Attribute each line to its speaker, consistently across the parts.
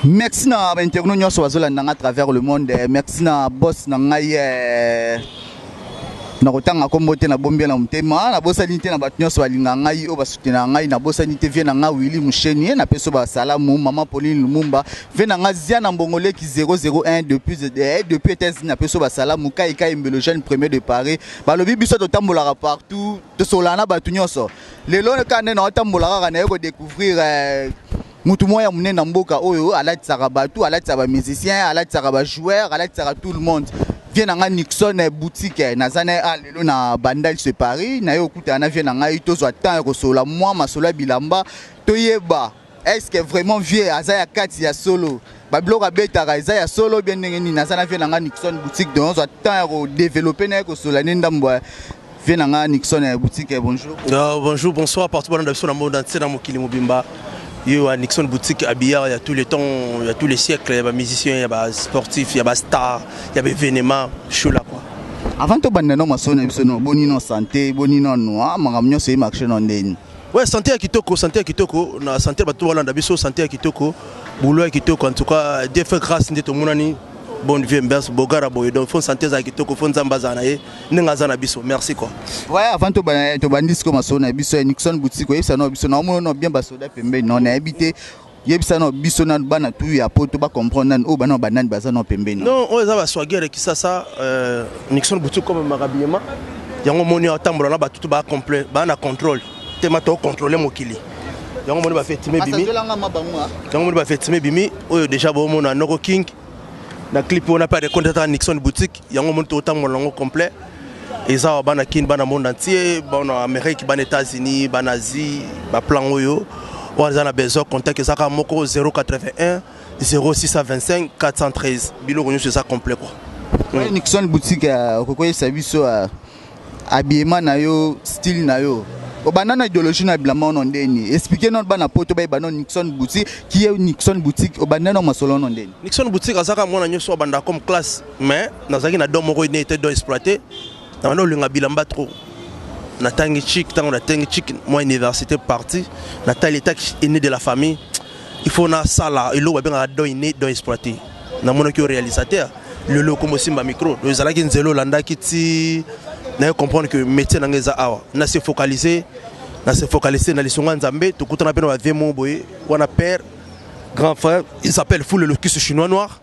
Speaker 1: Merci na ba internautes nyonso bazolanda nga à travers le monde. Merci na boss na ngai na kotanga nkombo te, nabombi na motema, nabosani te na bato nyonso balinga ngai, oyo basoutenaka ngai. Nabosani te vieux na ngai Willy Musheni, napesi oyo basalamu, mama Pauline Lumumba, vieux na ngai Zia na Mbongoleki 001 depuis États-Unis, napesi oyo basalamu. Kai Kai Mbelo, jeune premier de Paris. Balobi biso totambolaka partout, tosolana na bato nyonso. Lelo kaka nde naotambola kaka, naye kodécouvrir mutu moko ya monene na mboka oyo alatisaka bato, alatisaka bamusicien, alatisaka bajoueur, alatisaka tout le monde, vieux na ngai Nixon Boutique. Naza na ye lelo na Bandal se Paris. Naye okutana na vieux na ngai, tozwa temps ya kosolola mwa masolo ya bilamba, toyeba est ce que vraiment vieux aza ya kati ya solo, babiloko abetaka eza ya solo bien ndenge nini. Naza na vieux na ngai Nixon Boutique, donc ozwa temps ya kodévelopper na ye, kosolola nde ndambo. Vieux na ngai Nixon Boutique, bonjour.
Speaker 2: Bonjour, bonsoir partout bana biso na monde entier, na mokili mobimba. Yo à Nixon Boutique, habilleur, il y a tous les temps, il y a tous les siècles, il y a des musiciens, il y a des sportifs, il y a des stars, il y a des événements, je suis là quoi.
Speaker 1: Avant tobanda no masolo na biso, no boni no santé, boni no noa makambo nyonso emarché no ndeni?
Speaker 2: Ouais, santé ya kitoko, santé ya kitoko, na santé bato balanda biso, santé ya kitoko, boulot ya kitoko, en tout cas, Dieu fait grâce nde tomonani bonne vie mbers bogara boye. Donc faut santé za kitoko, faut Nzambe aza na ye ndenge aza na biso. Merci quoi.
Speaker 1: Ouais, avant tobandi sikoyo masolo na biso ya Nixon Boutique, oyebisa no biso, naomona no bien basoda pembeni no, nayebi te, yebisa no biso nanu, bana tu ya poto bacomprendre nanu oyo bana banani baza no pembeni.
Speaker 2: Non, oyo eza baswagere Kisasa. Nixon Boutique comme makabiema yango moni atambola na bato tu baa complet, baa na contrôle te, ma tocontrôle mokili. Yango moni bafetime bimi, yango moni bafetime bimi oyo déjà bomona Noko King na clip wana mpe areconte ata Nixon Boutique. Yango moni totambola yango complet, eza wa bana Kine, bana monde entier, bana Amérique, bana États-Unis, bana Asie. Baplan oyo oyo eza na besoin contact, eza kaka moko: 081 0625 413. Biloko nyonso eza complet quoi.
Speaker 1: Ouais, Nixon Boutique, okokoyebisa biso habillement na yo, style na yo, obanda na idéologie na bilamba ono ndeni? Explique no bana poto bayeba no Nixon Boutique, qui est Nixon Boutique. Obanda no masolo ono ndeni?
Speaker 2: Nixon Boutique azaka mwana nyonso abanda comme classe, mais nazalaki na don moko ene ete don exploité na banda olinga bilamba trop. Natangi chic, ntango natangi chic mwa université parti, natali etaki aîné de la famille, il faut nasala eloko babengaka don inné, don exploité. Namonaki yo réalisateur lelo okoma osimba micro, donc ezalaki nzela olandaki ti naye comprendre que métier na ngai eza awa. Na se focaliser, na se focaliser na lisongo ya Nzambe. Tokutana mpe na bavieux moko boye wana, père grand frère, il s'appelle Foule Locus Chinois Noir.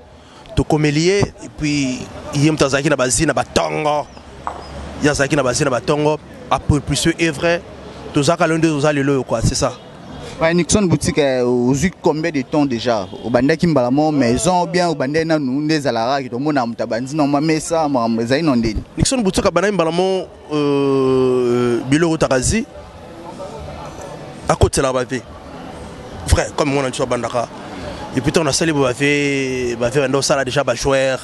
Speaker 2: Tokomeli ye et puis ye moto azalaki na bazi na batongo, ye azalaki na bazi na batongo apropulse evre. Tozalaka lelo nde toza lelo oyo quoi, c'est ça.
Speaker 1: Ouais, Nixon Boutique, ozwi combien de temps déjà? Obandaki mbala moko maison, bien obandaki nanu nde ezalaka tomona moto abandi na mwa mesa, makambo ezali no ndeni?
Speaker 2: Nixon Boutique abandaki mbala mo biloko otaka zi akotiela bavieux vrai comme mwana biso abandaka. Et puis ntango nasali bo bavieux banda osala déjà bajoueur,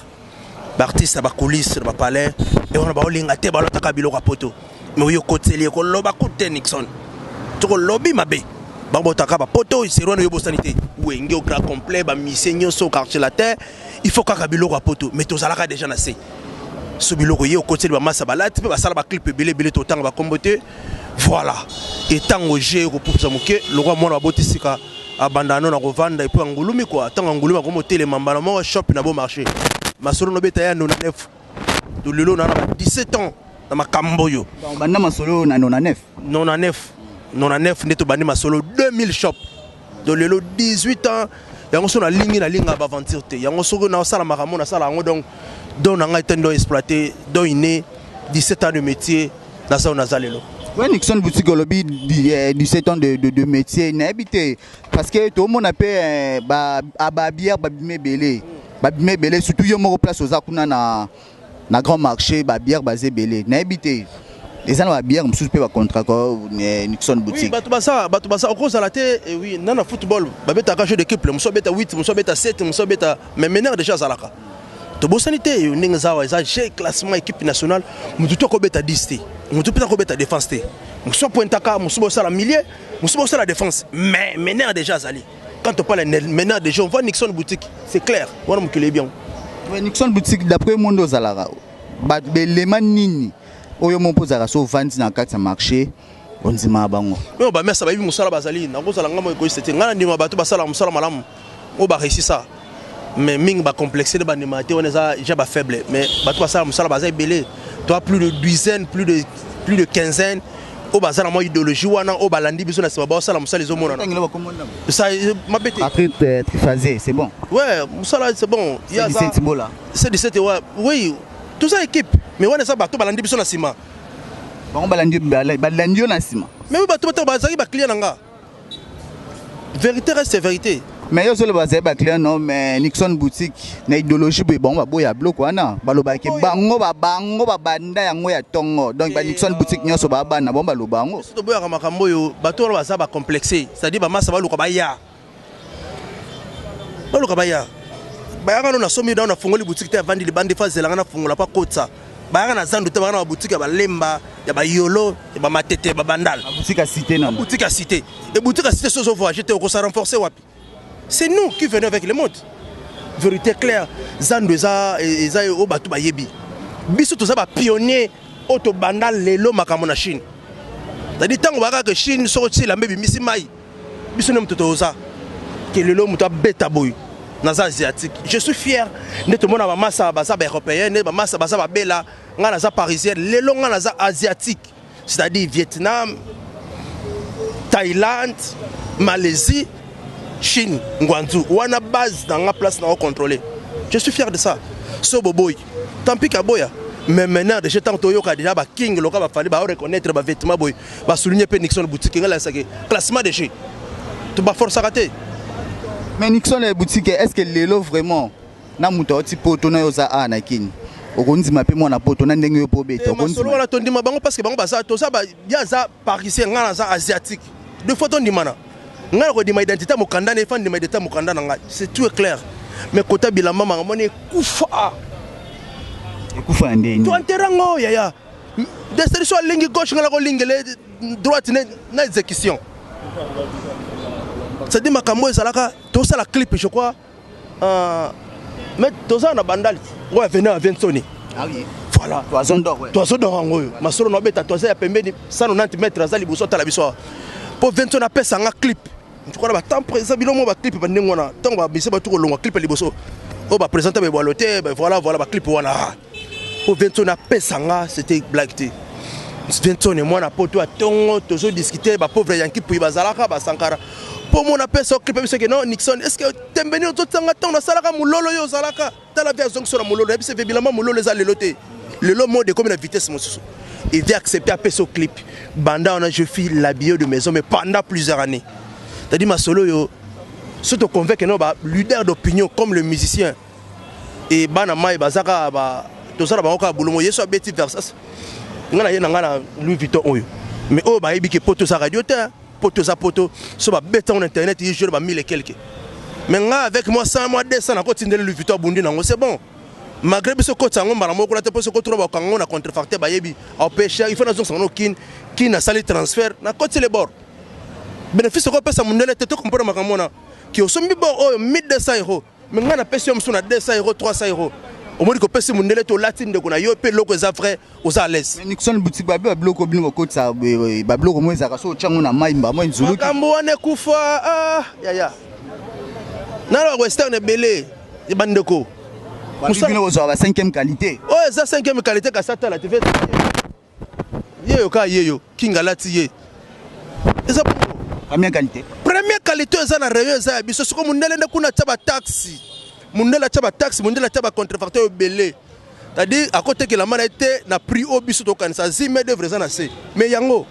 Speaker 2: baartiste na bacoulisse na bapalais e wana baolinga te, balotaka biloko ya poto, mais oyo okoteli ekoloba ku te Nixon tokolobi mabe, bango botaka bapoto seri wana, oyo bosani te wenge au grand complet, bamisie nyonso, Quartier Latin, il faut kaka biloko ya poto. Mais tozalaka déjà na se so biloko ye okoteli, bamasa balati mpe basala baclip ebele ebele, totanga bakombo te. Voilà, etango je ekopupisa moke lokwa mwana baboti sika abanda no na kovanda et puis angulumi quoi. Ntango angulumi akomi otelema mbala moko shop na bo marché masolo nobeta ya 99 to lelo na ba 17 ans na makambo oyo.
Speaker 1: Banda masolo na 99?
Speaker 2: 99, 99 nde tobandi masolo 2000 shop, donc lelo 18 ans. Yango so nalingi, nalinga baventure te. Yango soki nasala makambo, nasala yango. Donc na ngai te ndo exploité don inné, 17 ans de métier, naza oyo naza lelo.
Speaker 1: Ouais, Nixon Boutique, olobi 17 ans de métier, nayebi te parce que tomona mpe babière babima ebele, babima ebele, surtout yo moko place oza kuna na grand marché, babière baza ebele. Nayebi te eza na babière mosusu mpe bacontraka Nixon Boutique?
Speaker 2: Bato baza, bato baza, okozala te. Oui, na football babetaka jeu d'équipe, mosu abeta 8, mosu abeta 7, mosu abeta, mais meneur déjà azalaka. Tobosani te ndenge eza awa, eza g classement équipe nationale, motu to akobeta 10 te, motu mpe akobeta défense te, mosu apointaka, mosu bosala milieu, mosu bosala défense, mais meneur déjà azali. Quand on parle meneur déjà, on voit Nixon Boutique, c'est clair wana mokili yebi yango.
Speaker 1: Nixon Boutique, d'après monde ozalaka, bato belema nini oyo mo mpo ozalaka so ovandi na kati ya marché, ondimaka bango?
Speaker 2: Oyo bamesa bayebi mosala bazali nakozala ngai moko ekoyisa te. Ngai na ndima bato basalaka mosala malamu. Oyo baréussi ça, mais mingi bacomplexe nde bandima te. Wana eza déjà bafaible, mais bato basala mosala baza ebele. Toa plus de dizaine, plus de quinzaine oyo baza na mwa idéologie wana, oyo balandi biso na nsima, baosala mosala, ezomonana. Ça mabe te.
Speaker 1: Patrick Triphasé, c'est bon.
Speaker 2: Ouais, mosala c'est bon.
Speaker 1: C'est 17 Mbola.
Speaker 2: C'est 17, ouais, oui, toza équipe, mais wana eza bato balandi biso na nsima.
Speaker 1: Bango balandi yo na nsima.
Speaker 2: Mais bato bazalaki baclient na nga. Vérité reste vérité.
Speaker 1: Mais yo solo bazali baclient, non? Mais Nixon Boutique na idéologie boye, bango baboya biloko wana, balobaki bango babanda yango ya ntongo. Donc ba Nixon Boutique nyonso babana bango, baloba yango.
Speaker 2: Biso toboyaka makambo oyo. Bato wana baza bacomplexe, c'est-à-dire bamasa baluka baya, baluka baya, bayaka no nasomi nao, nafungoli boutique te, avandi libanda, efa azelanga nafungola mpo akotisa. Bayaka na zandu te, bayaka na baboutique ya Balemba, ya Bayolo, ya Bamatete, ya Babandal.
Speaker 1: Boutique ya cité nano.
Speaker 2: Boutique ya cité e boutique ya cité, so ozovoyage te, okosa renforcer wapi? C'est nous qui venons avec le monde. Vérité claire, zandu eza oyo bato bayebi. Biso toza bapionnier oyo tobanda lelo makambo na Chine, c'est-à-dire ntango bakaka Chine, soko ti elamba ebimisi mai, biso nde moto toza ke lelo moto abeta boye. Naza asiatique, je suis fier. Nde tomona bamasa baza baeuropéen, nde bamasa baza babela, ngai naza parisien. Lelo ngai naza asiatique, c'est-à-dire Vietnam, Thaïlande, Malaisie, Chine, Guangzhou, wana base na nga, place na contrôler. Je suis fier de ça. So boboy, tant pis kaboya. Mais maintenant déjà, tant toyoka déjà baking loka, bafali ba reconnaître bavêtement boye, basouligne mpe Nixon Boutique, ngai lasaki classement de chez to baforçaka te.
Speaker 1: Mais Nixon Boutique, est ce que lelo vraiment na moto auti Poto na yo oza awa na Kini, okondima mpe mwana Poto na ndenge yo mpo obeta?
Speaker 2: Masolo wana tondima bango parce que bango baza, toza, ye aza parisien, ngai naza asiatique. Deux fois tondimana, ngai na kodima identité mokanda na efa, ndima identité mokanda na ngai, c'est tout est clair. Mais kota bilamba, makambo wana ekufa.
Speaker 1: Ekufa ya ndeni?
Speaker 2: To enterrango yaya deseri so alingi gauche, ngai nakolingele droite na exécution. C'est-à-dire makambo ezalaka, tosala clip, je crois, mais toza na Bandali oyo avene ya Vinsoni.
Speaker 1: Ah oui.
Speaker 2: Voilà.
Speaker 1: Toison d'or, ouais.
Speaker 2: Toison d'or yango oyo, masolo na obeta, toza ya pembeni, 190 mètre, aza liboso, atala biso awa mpo Vinsoni apesa nga clip. Tukona batemps présent bino mo baclip bandenge wana, ntango babise batu kolongwa clip ya liboso oyo baprésente bebwalo te. Voilà, voilà, baclip wana mpo Vinsoni apesa nga, c'était blague te. Vinsoni mwana Poto atongo, tozodiscute, bapauvre yanki pui bazalaka basankara mpo mona apesa clip biso ke non. Nixon, est ce que tembeni ozotanga ntango nasalaka mololo, yo ozalaka tala ve azongiso na mololo, yebisa ve bilamba mololo eza lelo te. Lelo mode ekomi na vitesse mosusu. Il vient accepter, apesa clip. Banda wana, je fis l'habillé de maison, mais pendant plusieurs années. C'est-à-dire masolo oyo, so toconvaincre no ba leader d'opinion comme le musicien e bana mai bazaka ba tozala bango kaka bolongo. Yesu abeti Versace, ngai na ye na ngai na Louis Vuitton oyo, mais oyo bayebi ke Poto eza radio te, Poto eza Poto. So babeta ngo na internet, ye jeune ba mille et quelque, mais ngai avec moi 100, moi 200, nakotindeli Louis Vuitton, abundi nango, c'est bon. Malgré biso kotisa yango mbala moko kuna te, mpo soki otuna bakanga ngo na contrefacteur, bayebi aope cher. Il faut nazongisa ngo Kine. Kine asali transfert, nakoti le bord, bénéfice okopesa mondele te. Tokomprendre makambo wana ki osombi bord oyo 1200 euros, mais ngai napesi yo mosusu na 200 euros, 300 euros. Omoni kopesi mondele te, olati ndeko na yo mpe eloko eza vrai, oza à l'aise.
Speaker 1: Mais Nixon Boutique, babi babiloko bino bokotisa, babiloko mo ezalaka so otyango na mai, mbamo nzuluki.
Speaker 2: Makambo wana ekufa. Ah, yaya, nana ba western ebele, bandeko.
Speaker 1: Babi bino bozwaka ba 5e qualité.
Speaker 2: Oyo eza 5e qualité, kasi atala te yeyo kaka yeyo kinga alati ye, eza bongo.
Speaker 1: Première qualité.
Speaker 2: Première qualité eza na rayon, eza ya biso. Soko mondele nde kuna atia bataxe, mondele atia bataxe, mondele atia bacontrefacteur ebele, c'est-à-dire akotekela mana ye te na prix oyo biso tokanisa. Zi main d'œuvre eza na se, mais yango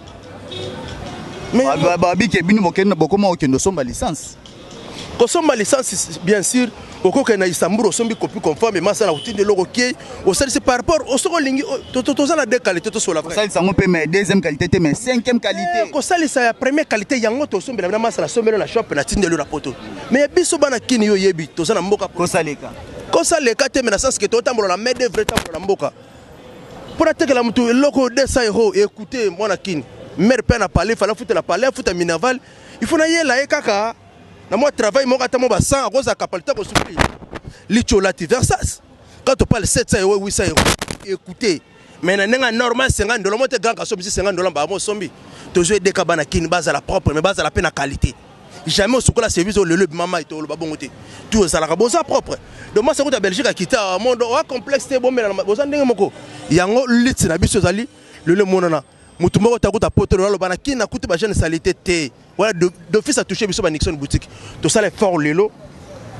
Speaker 1: Babi ke bino bokende, bokoma okende osomba licence.
Speaker 2: Kosomba licence, bien sûr, okokende na Istanbul, osombi copie conforme, masala kotinda eloko kie osalisi par rapport soki olingi. Toza na deux qualité, tosola.
Speaker 1: Kosalisa yango mpe, mais deuxième qualité te, mais cinquième qualité.
Speaker 2: Kosalisa ya première qualité, yango tosombela na masala, asombeli na shop, na tindeli na Poto. Mais biso bana Kini, yo oyebi, toza na mboka.
Speaker 1: Kosaleka.
Speaker 2: Kosaleka te, mais na sens ke totambola na main d'œuvre, etambola na mboka mpo natekela motu eloko 200 euros. Écoute, mwana Kini, mare mpe na palais, fala futela palais, afuta minerval, il faut nayela ye kaka na mwa travail moko, ata mwa ba 100, akozala capacité kosupli liti olati Versace. Quand on parle 700 euros, 800 euros, écoutez, mais na ndenge normal, 50 dollars mo te, grand kaso bisi 50 dollars, bamo osombi. Tozwi edeka bana Kini bazala propre, mais bazala mpe na qualité. Jamais osukola service oyo lelo ebima mai, toloba bongo te. Tout ezalaka boza propre. Donc masa kuta Belgique akita mondo oa complexe te, bomela boza ndenge moko. Yango lutte na biso ezali lelo emonana. Motu moko takuta poto lelo aloba na kina kutu ba jeune salité te. Voilà, d'office a touché biso ba Nixon Boutique. Tosala effort lelo.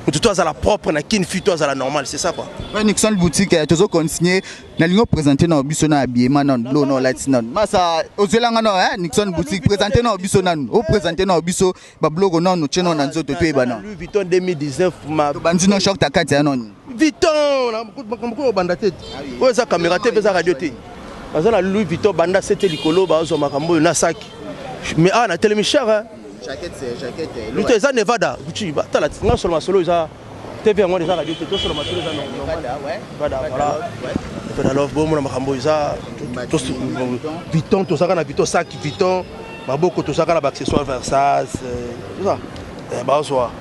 Speaker 2: Motu to azala propre na kine fi to azala normal, c'est ça quoi.
Speaker 1: Ouais, Nixon Boutique, tozo continuer. Nalingo présenter na biso na habillement non lo no lati non. Masa ozelanga no hein Nixon Boutique présenter na biso nanu. O présenter na biso ba blogo nanu tcheno na nzoto to ebana.
Speaker 2: Louis Vuitton 2019 ma
Speaker 1: bandi no choc ta kati ya non.
Speaker 2: Vuitton na makambo ko banda te. Oyo eza caméra te, eza radio te. Baza na Louis Vuitton banda sete likolo bazwa makambo oyo na sac. Mais ah na telemi cher hein.
Speaker 1: Jaquette c'est jaquette.
Speaker 2: Luto eza Nevada, Gucci, batala nga solo masolo eza TV yango eza radio te, to solo masolo eza normal. Nevada, voilà. Nevada love bomona makambo eza Vuitton, tozalaka na Vuitton sac Vuitton, maboko tozalaka na ba accessoires Versace, tout ça. Bazwa.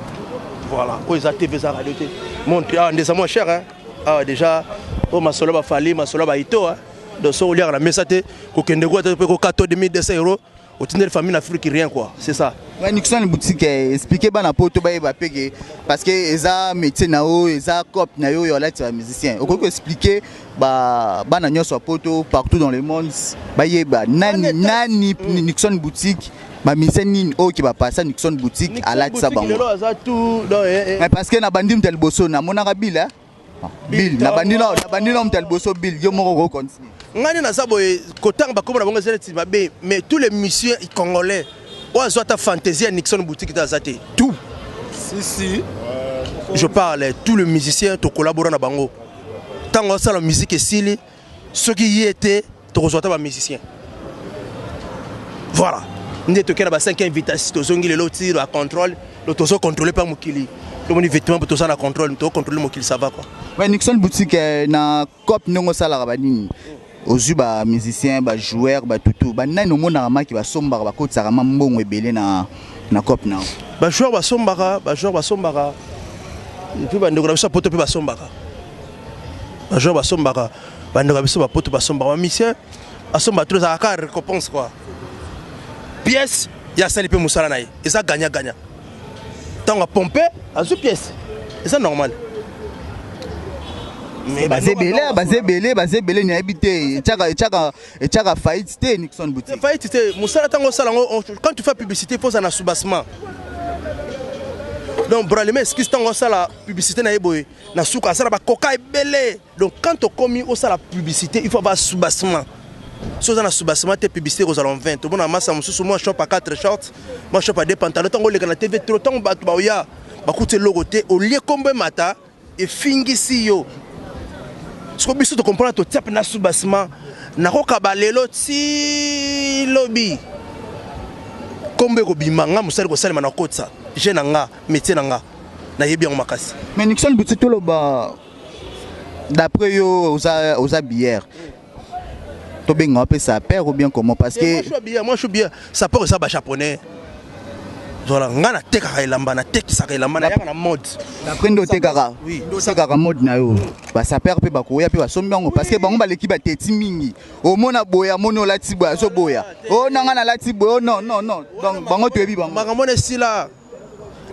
Speaker 2: Voilà, oyo eza TV eza radio te. Montre ah ndeza moins cher hein. Ah déjà oyo masolo ba Fally, masolo ba Ito hein. Donc so oliaka na mesa te, kokende kwa te pe kokato 2200 euros otindeli famille na Afrique, rien quoi, c'est ça.
Speaker 1: Ouais, Nixon Boutique, expliquer bana poto bayeba peke parce que eza métier na yo, eza cop na yo yo alati ba musicien. Okoki expliquer ba bana nyonso ya poto partout dans le monde bayeba nani nani Nixon Boutique, ba musicien nini oyo ki bapasa Nixon Boutique alatisa bango.
Speaker 2: Lelo aza tout donc
Speaker 1: Mais parce que na bandi mutu ya liboso namonaka Bill hein. Bill na bandi na mutu ya liboso Bill yo moko oko continuer.
Speaker 2: Ngai nde naza boye kotanga bakombo na bango eza neti mabe, mais tous les musiciens congolais oyo azwa ata fantaisie ya Nixon Boutique te aza te. Tout.
Speaker 3: Si si.
Speaker 2: Je parle tous les musiciens tokolabora na bango. Ntango asala musique esili, soki ye te tokozwa ata ba musicien. Voilà. Nde tokei na ba 5 invitation tozongi lelo ti ba contrôle, donc tozo contrôler pa mokili. Tomoni vêtement po toza na contrôle, to contrôler mokili, ça va quoi.
Speaker 1: Ouais, Nixon Boutique na cop ndongo salaka ba nini? Ozwi ba musicien, ba joueur, ba tutu, ba nani omonaka maki basombaka bakotisaka ma mbongo ebele na cop na.
Speaker 2: Ba joueur basombaka, ba joueur basombaka. Et puis bandeko na biso ya poto mpe basombaka. Ba joueur basombaka, bandeko na biso ba poto basombaka, ba musicien asomba trop, ezalaka kaka récompense quoi. Pièce ya asali mpe mosala na ye eza gagnant gagnant. Ntango apompe azwi pièce, eza normal.
Speaker 1: Mais baza ebele, baza ebele, baza ebele, nayebi te etiaka faillite te Nixon Boutique.
Speaker 2: Faillite te, mosala ntango osala yango, quand tu fais publicité, il faut ozala na soubassement. Donc Bralima excuse ntango osala publicité na ye boye na suka asala bakoka ebele. Donc quand okomi osala publicité, il faut avoir soubassement. So oza na soubassement te, publicité ekozala en 20. Tomona masa mosusu mwa shop a 4 shorts, mwa shop a 2 pantalon, ntango oleka na TV trop, ntango bato baoya bakuti eloko te, olie kombo emata efingisi yo. Siko biso tocomprendre, totia mpe na soubassement, nakokaba lelo ti lobi kombo ekobima. Nga mosali kosalema na kotisa je na nga métier na nga, nayebi yango makasi.
Speaker 1: Mais Nixon Boutique, toloba d'après yo oza bière tobenga mpe sapeur ou bien comment? Parce que
Speaker 2: moi je suis bien, moi je suis bien sapeur, eza ba japonais. Voilà, nga natekaka elamba, natekisaka elamba, nayaka na mode.
Speaker 1: D'après nde otekaka.
Speaker 2: Oui.
Speaker 1: Nde otekaka mode na yo, basapeur mpe bakoya mpe basombi yango parce que bango baleki bateti mingi. Omona boye, amoni olati boye, azoboya o nanga nalati boye o non non non. Donc bango toyebi bango.
Speaker 2: Makambo wana esila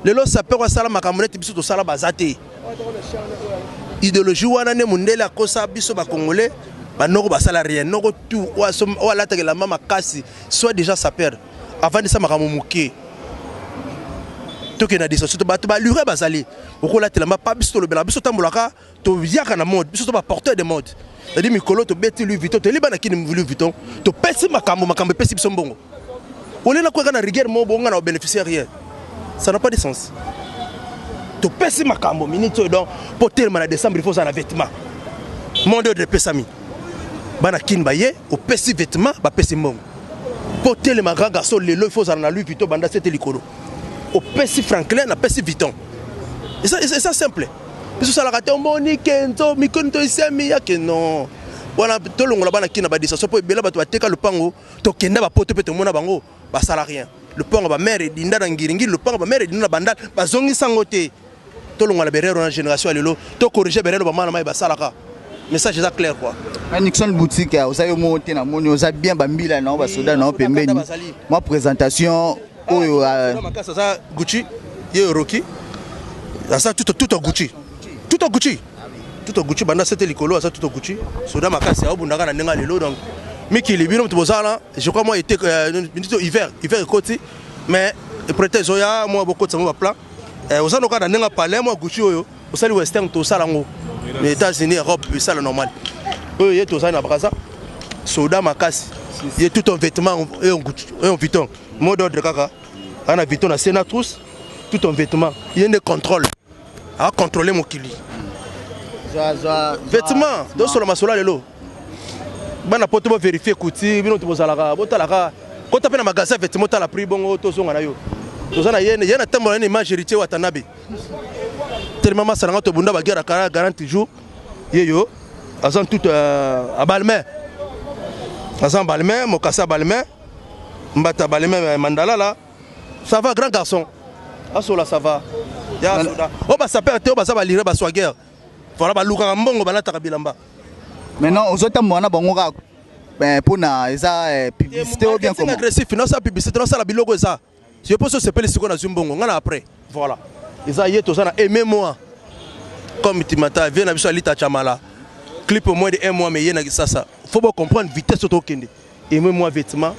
Speaker 2: lelo. Sapeur asala makambo neti biso tosala baza te. Idéologie wana nde mondele akosa biso bacongolais. Banoko basala rien, noko tout oyo alataka elamba makasi soit déjà sapeur avandisa makambo moke. Tokende na distraction, bato balure bazali okolatela mba pa biso tolobelaka, biso tambolaka, toyaka na mode, biso to baporteur de mode. C'est-à-dire mikolo tobeti Louis Vuitton, toyeli bana kini Louis Vuitton, topesi makambo, makambo epesi biso mbongo. Olie nakweka na rigueur mo bonga na obénéficier rien, ça n'a pas de sens. Topesi makambo minute oyo. Donc po telema na décembre, il faut ozala na vêtement. Monde oyo epesami bana kini baye, opesi vêtement, bapesi mbongo. Mpo telema grand garçon lelo, il faut ozala na Louis Vuitton banda sete likolo. Opesi Franklin, napesi Vuitton, eza simple. Biso osalaka te, omoni kenzo mikoni to esemi yake non wana. Tolongola bana kini na badistraction mpo ebele bato bateka lopango, tokenda bapoto mpe tomona bango basala rien. Lopango bamare edinda na Ngiringiri, lopango bamare edinda na Bandal, bazongisa yango te. Tolongola berero na génération ya lelo, tocorrige berero bamana mai basalaka. Message eza clair quoi.
Speaker 1: Nixon Boutique, oza yo moko te, namoni oza bien, bambila na yo, basoda na yo pembeni. Mwa présentation. Oyo
Speaker 2: makasi aza Gucci, ye Rocky aza tout tout en Gucci, tout en Gucci, tout en Gucci, banda sete likolo aza tout en Gucci. Soda makasi aobundaka na ndenge ya lelo. Donc mikili, bino moto bozala, je crois moi été, minito hiver, hiver ekoti, mais prête ezoya mwa bokotisa mo baplan. Oza noka na ndenge ya palais, mwa Gucci oyo osali western, tosala yango na États-Unis, Europe, esala normal. Oyo ye tozali na Braza, soda makasi, ye tout en vêtement et en Gucci et en Vuitton. Mot d'ordre kaka ana Vuitton na se na trousse, tout en vêtement. Ye nde contrôle, acontrôle mokili. Vêtement tosola masolo ya lelo. Bana poto, bovérifie kuti bino to bozalaka, botalaka, kota mpe na magasin vêtement, otala prix, bongo tozonga na yo. Toza na ye, ye na ntambola nini, image Héritier Watanabe tellement masala nga tobunda baguerre ya 40 jours. Ye yo aza tout à Balmain, aza Balmain, mokasa Balmain, mbata Balmain, mandalala. Ça va, grand garçon asola, ça va ya soda oyo basapeur te, oyo baza balire baswaguerre. Voilà, balukaka mbongo, balataka bilamba.
Speaker 1: Maintenant ozotambola na bango kaka mpona eza publicité ou bien comment?
Speaker 2: Agressif, nasala publicité, nasala biloko eza yo mpo so osepeli. Sikoyo nazwi mbongo ngai na après. Voilà, eza ye. Toza na aimé moi comme timata vie na biso alita chamala clip au moins de un mois, mais ye na Kisasa, faut bo comprendre vitesse oyo tokende. Aimé moi vêtement,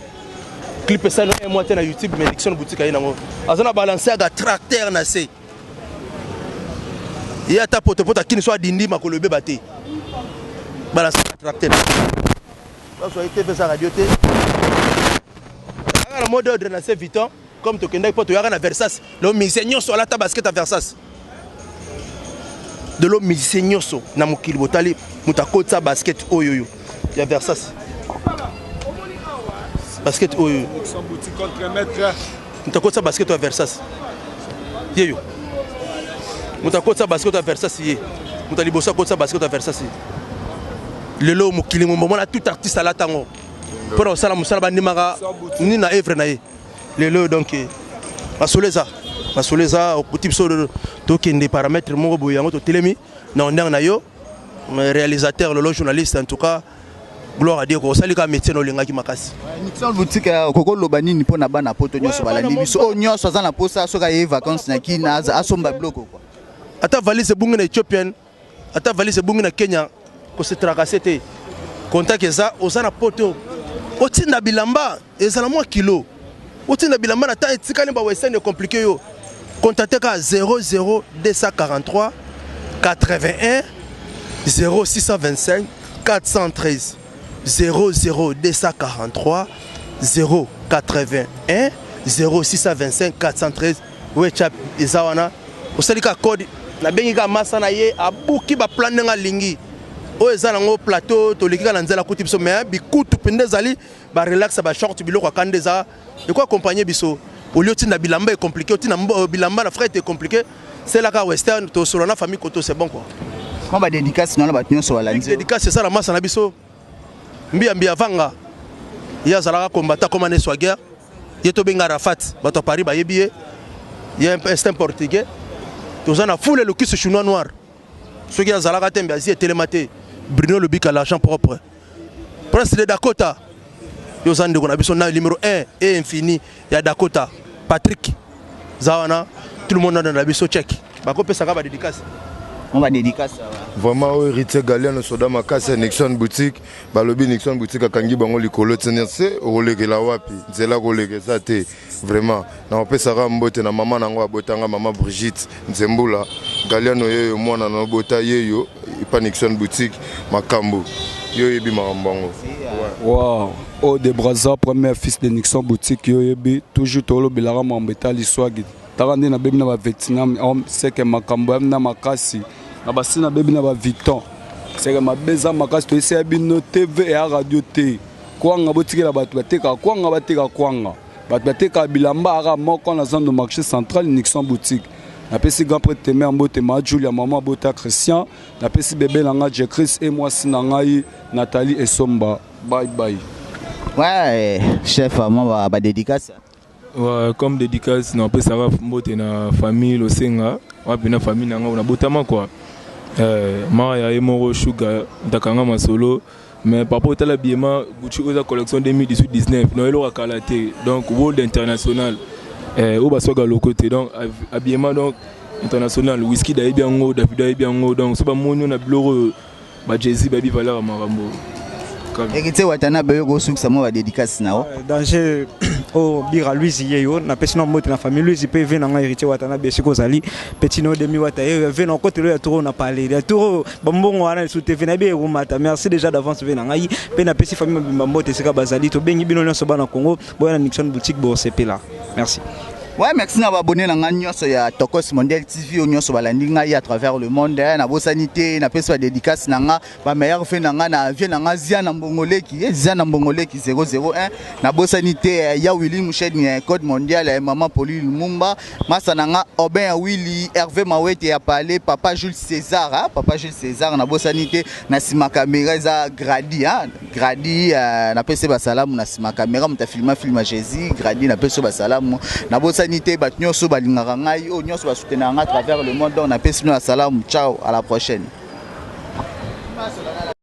Speaker 2: clip esali un mois te na YouTube, mais Nixon Boutique aye nango, aza na Balenciaga tracteur na se. Ye ata potopoto akini so adindi makolo ebeba te. Balenciaga tracteur, bazwa ye te, mpe eza radio te, kaka na mot d'ordre na se Vuitton. Comme tokendaki mpo toyaka na Versace, lo musicien nyonso alata basket ya Versace. De lo musicien nyonso na mokili, botali moto akotisa basket oyo oyo ya Versace, basket oyo, moto akotisa basket ya Versace ye yo, moto akotisa basket ya Versace ye, moto ya liboso akotisa basket ya Versace. Lelo mokili momona tout artiste alata yango mpona kosala mosala, bandimaka nini na œuvre na ye lelo. Donc masolo eza, masolo eza okuti biso tokende paramètre moko boye, yango totelemi na ndenge na yo réalisateur, lolo journaliste. En tout cas, gloire à Dieu, osali kaka métier na olingaki makasi.
Speaker 1: Nixon Boutique, okokoloba nini mpona bana poto nyonso balandi biso, oyo nyonso aza na posa, soki aye vacance na Kini, asomba biloko quoi?
Speaker 2: Ata valise ebungi na Ethiopienne, ata valise ebungi na Kenya, kose tracasser te. Contact eza, oza na poto, otinda bilamba, ezala mwa kilo, otinda bilamba na temps etikali, bawestern ecompliqué yo, contacte kaka 00 243 81 0625 413, 00 243 081 0625 413. WhatsApp eza wana, osali kaka code. Nabengi kaka masa na ye, abuki baplan ndenge alingi. Oyo eza nango plateau, toleki kaka na nzela, akuti biso, mais bikutu mpenza ezali barelax, bashort, biloko akanda eza eko accompagne biso. Olie otinda bilamba ecompliqué, otinda bilamba na fret ecompliqué, selaka western, tosolola na famille koto, c'est bon quoi.
Speaker 1: Mwa badédicace na bato nyonso balandi.
Speaker 2: Dédicace eza na masa na biso Mbiya Mbiya Vanga, ye azalaka combattant, koma ne swaguerre. Ye tobenga Rafat, bato ya Paris bayebi ye, ye c'est un Portugais. Toza na fule Lokisi Chinois noir, soki azalaka te mbe azi etelema te. Bruno Lobika, l'argent propre, prince de Dakota, yo oza ndeko na biso na numéro 1 et infini ya Dakota. Patrick za wana, tout le monde na biso check, bakopesaka badédicace.
Speaker 1: Mwa badédicace.
Speaker 3: Vraiment, oyo Héritier Galiano, soda makasi ya Nixon Boutique. Balobi Nixon Boutique akangi bango likolo ntina se okolekela wapi, nzela koleka eza te. Vraiment, nakopesaka mbote na mama nango abotanga, mama Brigitte Nzembula Galiano, yeyo mwana na obota yeyo epa Nixon Boutique. Makambo yo oyebi, makambo yango.
Speaker 4: Wow, oyo de Braza, premier fils de Nixon Boutique. Yo oyebi toujours tolobelaka makambo etali swagi. Taka nde nabebi na bavietnam, seke makambo ya na makasi na basi, nabebi na bavuitton, seke mabe eza makasi. Toyesaya bino TV eya radio te. Kwanga botikela bato batekaka kwanga, bateka kwanga. Bato batekaka bilamba aka moko na zando marché central, Nixon Boutique. Napesi grand prêtre Temer mbote, ma Julia, mama bota Christian. Napesi bebe na ngai Jecris e mwasi na ngai Nathalie Esomba. Bye bye.
Speaker 1: Ouais, chef, moi badédicace.
Speaker 5: Ouais, comme dédicace, napesaka mbote na famille Losenga, wapi na famille na ngai nabotama quoi. Mara ya ye moko Shuga ntakanga masolo. Mais par rapport otala biema Gucci oyo eza collection 2018 19, na eloko kala te, donc world international. Oyo baswaka loko te, donc habillement, donc international. Whisky dayebi yango, David ayebi yango. Donc so bamoni oyo na biloko oyo, bajesi bayebi valeur ya makambo.
Speaker 1: Héritier Watanabe, oyo kosukisa mwa badédicace na yo.
Speaker 6: Danger oyo bira Louise ye yo, napesi na mbote na famille Louise mpe ve na ngai Héritier Watanabe esika ozali, petit no demi wata ye ve na okotelo ya toro na pale ya toro bambongo wana lisusu te ve na yebi ekomata. Merci déjà d'avance ve na ngai mpe napesi famille mobimba mbote esika bazali. Tobengi bino nyonso bana Congo, boya na Nixon Boutique, bosepela. Merci.
Speaker 1: Ouais, merci na baabonné na ngai nyonso ya Tokos Mondial TV, oyo nyonso balandi ngai à travers le monde. Nabosani te, napesi badédicace na nga, bameilleur fe na nga, na vie na nga Zia na Mbongoleki, Zia na Mbongoleki 001. Nabosani te ya Willi Musheni, code mondial, mama Poli Lumumba, masa na nga Obin ya Willi, Hervé Mawete ya Palais, papa Jules César, hein, papa Jules César. Nabosani te, na nsima caméra eza Gradi, hein, Gradi, napesi basalamu. Na nsima caméra, moto afilma film ya Jésus, Gradi, napesi basalamu. Nabosani te bato nyonso balingaka ngai, oyo nyonso basoutenaka ngai à travers le monde. Donc napesi bino basalamu. Ciao, à la prochaine.